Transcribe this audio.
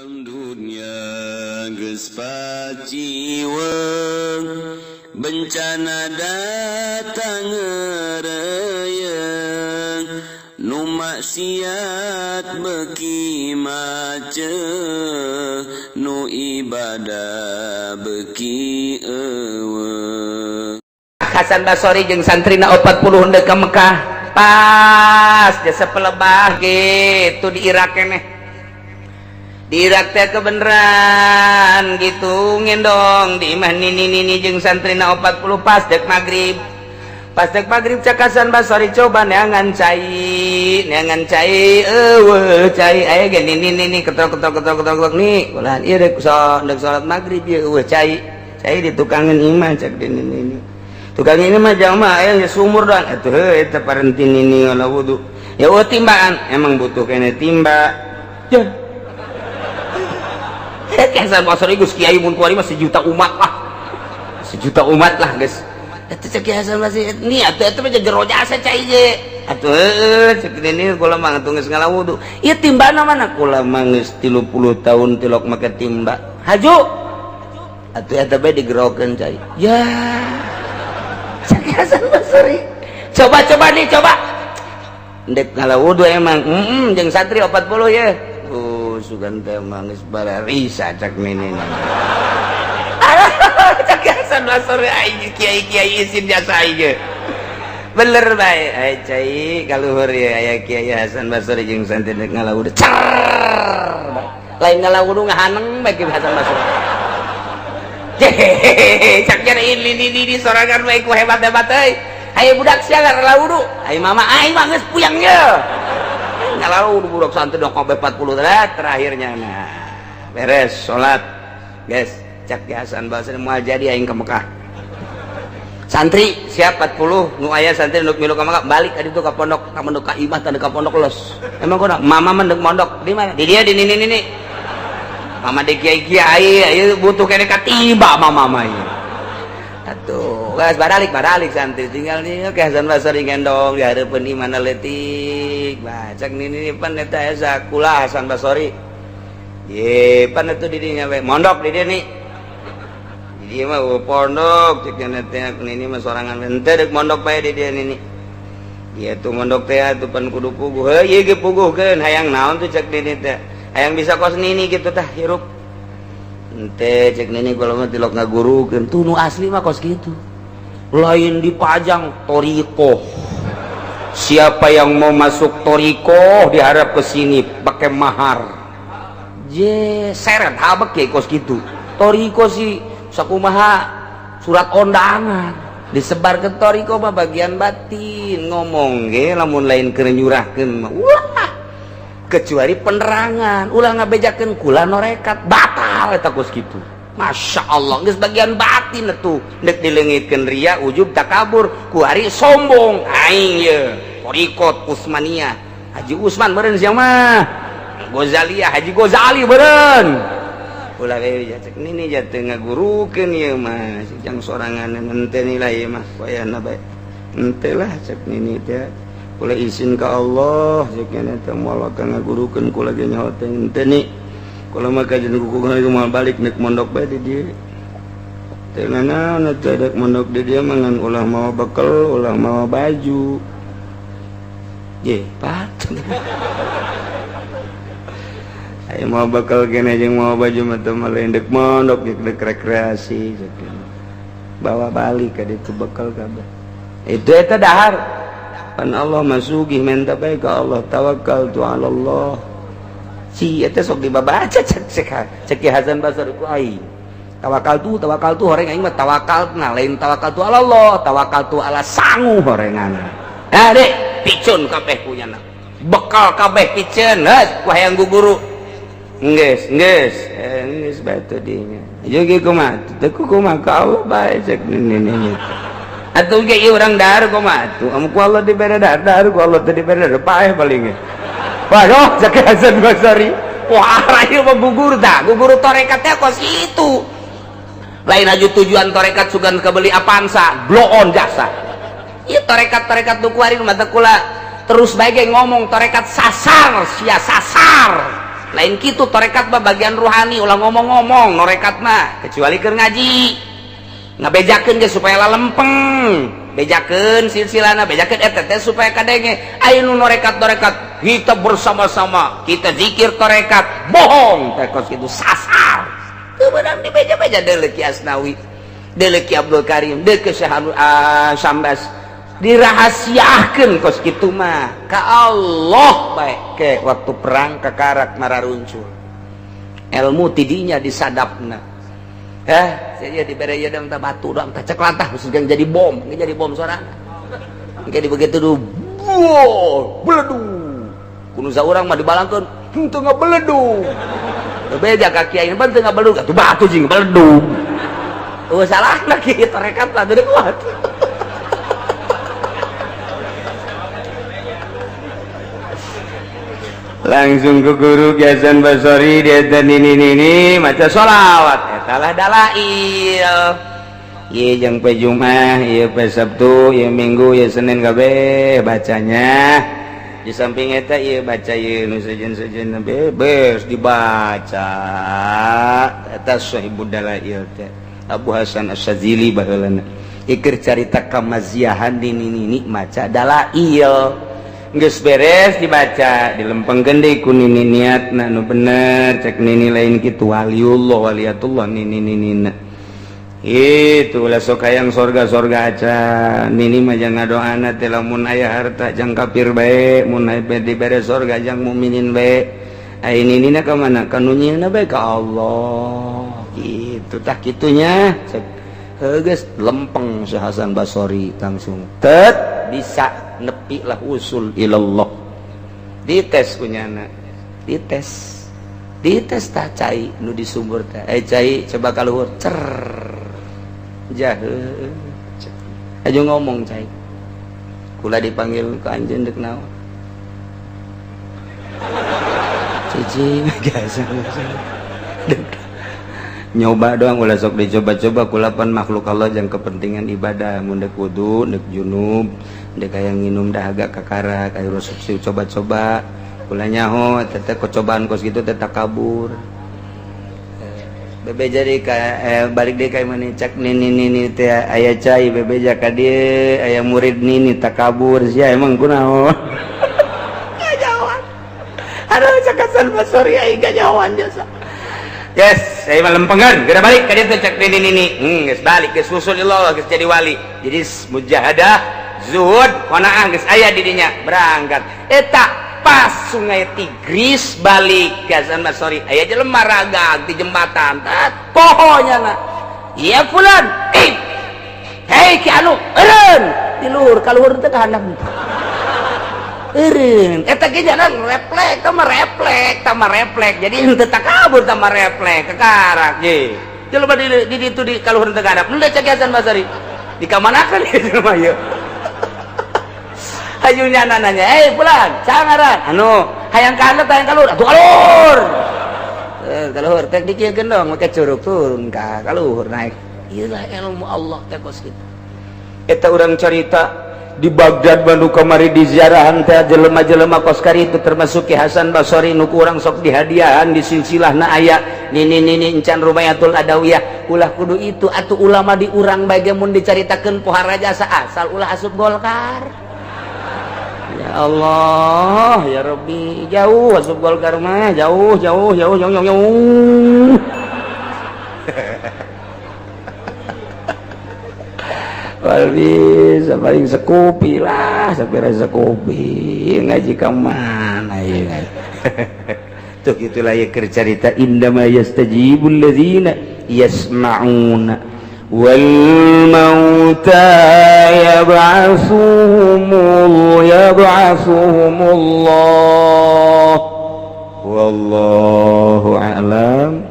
Alam dunia geus paciweng, bencana datang ngereyeng, nu maksiat beuki macet, nu ibadah beuki euweuh. Hasan Basori jeung santrina 40 hendak ke Mekah, pas jasa pelebah gitu di Irak keneh, di Irak teh kebeneran gitu, ngendong di imah nini nini jeung santrina 40. Pas dek maghrib, pas dek maghrib, cak Hasan Basori, "Coba neangan cai, neangan cai." Euweuh cai. Aya ge nini nini ketok ketok ketok ketok ketok, "Nih ulah ieu dek so, dek salat maghrib ieu euweuh cai, cai ditukangan imah." Cak nini nini, "Tukang ini mah jamaah aya sumur doang atuh." Heuh, eta parenti nini ngala wudu ya, euweuh timbaan, emang butuh kene timba ya. Hasan Basri geus kiai, mun kuari mah sejuta umat lah, sejuta umat lah geus eta. Cek Hasan Basri, "Nih atuh eta mah jero jasa cai ge atuh." "Heueuh," cek nini, "kula mah atuh geus ngala wudu ieu, timbana mana? Kula mah geus 30 tahun tilok make timba." "Haju atuh eta bae digerokeun cai ya." Cek Hasan Basri, "Coba, coba nih, coba ndek ngala wudu emang jeung santri 40 ya." "Sugan teh mah geus bararisa," cak nini. Cak Hasan Basri, "Aing kiai-kiai isin jasa aing bener bae." Ai cai kaluhur ya, aya Kiai Hasan Basri jeung santri ndek ngala wudu, cer lain ngala wudu, ngahaneng bae Kiai Hasan Basri. Cak ini ini sorangan bae ku hebat-hebat euy. "Ayo budak sia ngala wudu." "Ayo mama, aing mah geus puyang ye ngala wudu." Budak santri dong kabeh 40 terakhirnya. Nah, beres salat guys, cak Hasan Basri, "Moal jadi aing ke Mekah. Santri siap 40 nu aya santri nu milu ka Mekah, balik ka ditu ka pondok, ka mondok ka imah tanda ka pondok los. Emang kunaon? Mama mendek mondok di mana? Di dia, di nini nini. Mama di kiai kiai ayo butuh kene katiba mama mah ieu." Atuh geus baralik baralik santri, tinggal nih ke Hasan Basri ngendong di hareupeun imahna leutik. Bah, cak nini, "Pan eta esa kula Hasan Basri ye, pan atuh di dinya we mondok di dieu nih." Di dieu mah pondok, cek teh nini mah sorangan henteu deuk mondok bae di dieu nini. Ieu tuh mondok teh atuh pan kudu puguh. Heuh, ieu ge puguhkeun. "Hayang naon tuh?" cek nini teh. "Hayang bisa kos nini gitu tah hirup." "Ente," cek nini, "kalau mah tilok ngagurukeun tuh nu asli mah kos gitu, lain dipajang torikoh. Siapa yang mau masuk torikoh diharap ke sini pakai mahar." Je seret habek ya kos gitu toriko sih, sakumaha surat undangan disebar ke toriko mah bagian batin ngomong ge, lamun lain keur nyurahkeun mah ulah, kecuali penerangan ulah ngabejakeun kula norekat, batal eta kos kitu. Masya Allah, geus bagian batin atuh, nek dileungitkeun ria, ujub, takabur, kuari sombong aing ye torikot Usmaniyah, Haji Usman meureun sia mah, Gozaliyah, Haji Gozali meureun. Ulah we cek nini, jatuh ngagurukeun ieu mah jang sorangan, henteu nilai ieu mah wayahna bae, henteu lah," cek nini teh. "Kula izin ka Allah," cek nini teh, "moal ka ngagurukeun kula ge nyaho teh. Henteu nih, kula mah kajian kuku moal balik, nek mondok bae di dieu teh. Nanaon teh dek mondok di dieu mah, ngan ulah mawa bekel, ulah mawa baju." Ye patut. Ayo mau bekal kene jeung mau baju mah teu mah lain dek mondok, dek rekreasi. Bawa balik ka ditu bekal kabeh itu eta dahar. Pan Allah masugih, minta bae ka Allah, tawakal tu ala Allah. Si eta sok dibabaca, cek cek cek Ki Hasan Basri ku aing tawakal tu, tawakal tu horeng aing mah tawakal, nah lain tawakal tu ala Allah, tawakal tu ala sangu horengan. Nah dek picun kabeh punya bekal kabeh piceun, geus ku hayang guguru geus geus geus bae teh dinya ieu ge kumaha teh, kumaha ka Allah bae, cek nini. Atuh ge ieu urang dahar kumaha atuh, amun ku Allah dibere dahar, dahar, ku Allah teu dibere dahar, paeh paling ge. Waduh, cek Hasan Basri, wah ieu mah gugur tah, gugur tarekat teh kos itu. Lain aja tujuan tarekat sugan kebeli Avanza, blow on jasa. Ieu tarekat-tarekat nu kuari mata kula terus bae ngomong tarekat sasar, sia sasar. Lain kitu torekat mah, bagian ruhani ulah ngomong-ngomong norekat mah, kecuali keur ngaji ngabejakeun ge supaya lalempeng, bejakeun silsilana, bejakeun eta teh supaya kadenge. Aya nu norekat-norekat, kita bersama-sama, kita zikir torekat, bohong teh kos kitu, sasar. Teu meunang dibeja-beja. Deuleu Ki Asnawi, deuleu Ki Abdul Karim, deuleu Syekh Sambas, dirahasiakeun kos kitu mah ka Allah bae. Ke waktu perang kakarak mararuncul ilmu tidinya disadapna. Saya dibere ieu dong tah, batu dong tah, cek lantah khusus jadi bom, jadi bom sorangan. Jadi begitu du beledug kudu urang mah dibalangkeun henteu ngabeledug. Beja ka kiai ban teu ngabeledug atuh, batu jeung beledug. Oh, salah kieu tarekat lah teu kuat. Langsung ke guru Ki Hasan Basori dia dan ini maca sholawat eta lah dalail. Ieu jeung pe Jumat, ieu pe Sabtu, ieu Minggu, ieu Senin kabeh bacanya. Di samping eta ieu baca ieu nu sejen-sejen bebas dibaca. Eta Sahibud Dalail teh Abu Hasan Asy-Syadzili baheulana. Ikir carita kamaziahan di nini maca dalail. Geus beres dibaca, dilempengkeun deui ku nini, niatna nu bener. Cek nini lain kitu, waliullah, waliatullah nini ninina. Itu ulah sok hayang sorga-sorga acan. Nini mah jangan ngadoana teh lamun aya harta jang kafir bae, mun aya dibere sorga jang mukminin bae. Ai ninina ka mana? Ka nu nyieunna bae, ka Allah. Gitu tah kitunya. Cek heuh geus lempeng si Hasan Basori langsung. Tet bisa nepi lah usul ilallah. Dites kunyana, dites, dites tah cai nu di sumur teh. Eh, cai coba kaluhur cer jahe aja ngomong cai, kula dipanggil ke anjeun dek naon? Cici biasa nyoba doang, ulah sok dicoba-coba. Kulapan makhluk Allah jang kepentingan ibadah, mun dek wudu, dek junub, dek hayang nginum dahaga kakara kayak resep coba-coba. Kula nyaho teteh kecobaan kos gitu teteh kabur bebe jadi ka balik deui ka mana. Cek nini nini teh aya cai bebeja ka dieu, aya murid nini takabur sia, emang kunaon? Kanyahoan. Aduh, cek Hasan Basori aing kanyahoan jasa. Yes, saya mah lempengan, geura balik ka dieu teh cek nini nini. Geus balik, geus usul Allah, geus jadi wali. Jadi mujahadah, zuhud, qanaah geus aya di dinya, berangkat. Eta pas Sungai Tigris balik ke Hasan Basori, aya jelema ragag di jembatan. Tat, pohonya na. Iya fulan, eh. Hei ki anu, eureun. Di luhur, ka luhur teh ka handap. Eureun. Eta ge jalan reflek, tah mah reflek, tah mah reflek. Jadi henteu takabur, tah mah reflek kekarak ye. Jelema di ditu di ka luhur teh ka handap. Henteu cek Hasan Basori. Dikamanakeun ieu jelema ieu? Hayu nyana nanya, "Eh fulan, cangaran anu hayang ka handap, hayang ka luhur?" Atuh ka luhur. Eh, ka luhur teh dikieukeun dong make curug, turun ka luhur naik. Ieu lah ilmu Allah teh kos kitu. Eta urang carita di Baghdad Bandung kamari di ziarahan teh jelema-jelema kos itu termasuk Ki Hasan Basori nu ku urang sok dihadiahan di silsilahna aya nini nini encan Rumayatul Adawiyah. Ulah kudu itu atuh, ulama di urang bae ge mun dicaritakeun pohara jasa, asal ulah asup Golkar. Ya Allah, ya Rabbi, jauh asup Golkar mah, jauh jauh jauh jauh jauh jauh. Wal bisa paling sekupi lah, sampai sekupi ngaji ke mana ya. Tuh itulah ya cerita indama yastajibul ladzina yasma'una wal mauta yab'atsuhumullah wallahu a'lam.